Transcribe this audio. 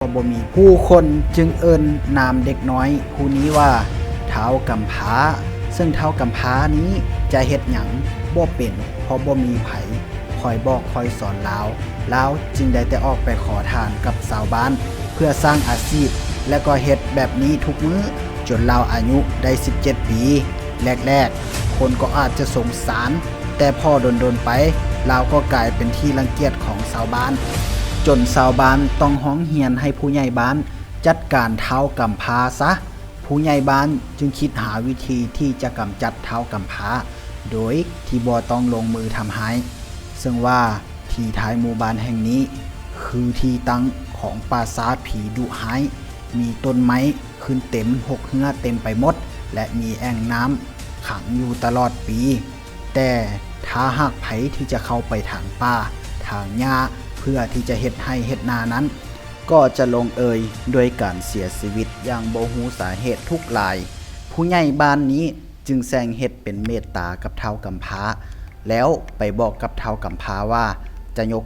ກໍບໍ່ມີ. ຜູ້ຄົນຈຶ່ງເອີ້ນນາມເດັກນ້ອຍຜູ້ນີ້ວ່າທ້າວກຳພ້າ, ເຊິ່ງທ້າວກຳພ້ານີ້ຈະເຮັດຫຍັງບໍ່ເປັນ ເພາະບໍ່ມີໃຜຄອຍບອກຄອຍສອນລາວ, ລາວຈຶ່ງໄດ້ແຕ່ອອກໄປຂໍທານກັບຊາວບ້ານເພື່ອສ້າງອາຊີບ ແລະ ກໍເຮັດແບບນີ້ທຸກມື້ ຈົນລາວອາຍຸໄດ້ສິບເຈັດປີ. ແລກໆ ຄົນກໍອາດຈະສົງສານ, ແຕ່ພໍດົນໆໄປ ລາວກໍກາຍເປັນທີ່ລັງກຽດຂອງຊາວບ້ານ, ຈົນຊາວບ້ານຕ້ອງຮ້ອງຮຽນໃຫ້ຜູ້ໃຫຍ່ບ້ານຈັດການທ້າວກຳພ້າຊະ. ຜູ້ໃຫຍ່ບ້ານຈຶ່ງຄິດຫາວິທີທີ່ຈະກຳຈັດທ້າວກຳພ້າ ໂດຍທີ່ບໍ່ຕ້ອງລົງມືທຳຮ້າຍ, ເຊິ່ງວ່າທີ່ທ້າຍໝູ່ບ້ານແຫ່ງນີ້ ຄືທີ່ຕັ້ງຂອງປ່າຊ້າຜີດຸຮ້າຍ, ມີຕົ້ນໄມ້ຂຶ້ນເຕັມຮົກເຮື້ອເຕັມໄປໝົດ ແລະ ມີແອ່ງນ້ຳຂັງຢູ່ຕະຫຼອດປີ. ແຕ່ຖ້າຫາກໃຜທີ່ຈະເຂົ້າໄປຖາງປ່າ, ຖາງຫຍ້າ ເພື່ອທີ່ຈະເຮັດໄຮ່ເຮັດນານັ້ນ ກໍຈະລົງເອຍດ້ວຍການເສຍຊີວິດຢ່າງບໍ່ຮູ້ສາເຫດທຸກລາຍ. ຜູ້ໃຫຍ່ບ້ານນີ້ຈຶ່ງແຊ່ງເຮັດເປັນເມດຕາກັບທ້າວກຳພ້າ ແລ້ວໄປບອກກັບທ້າວກຳພ້າວ່າຈະຍົກ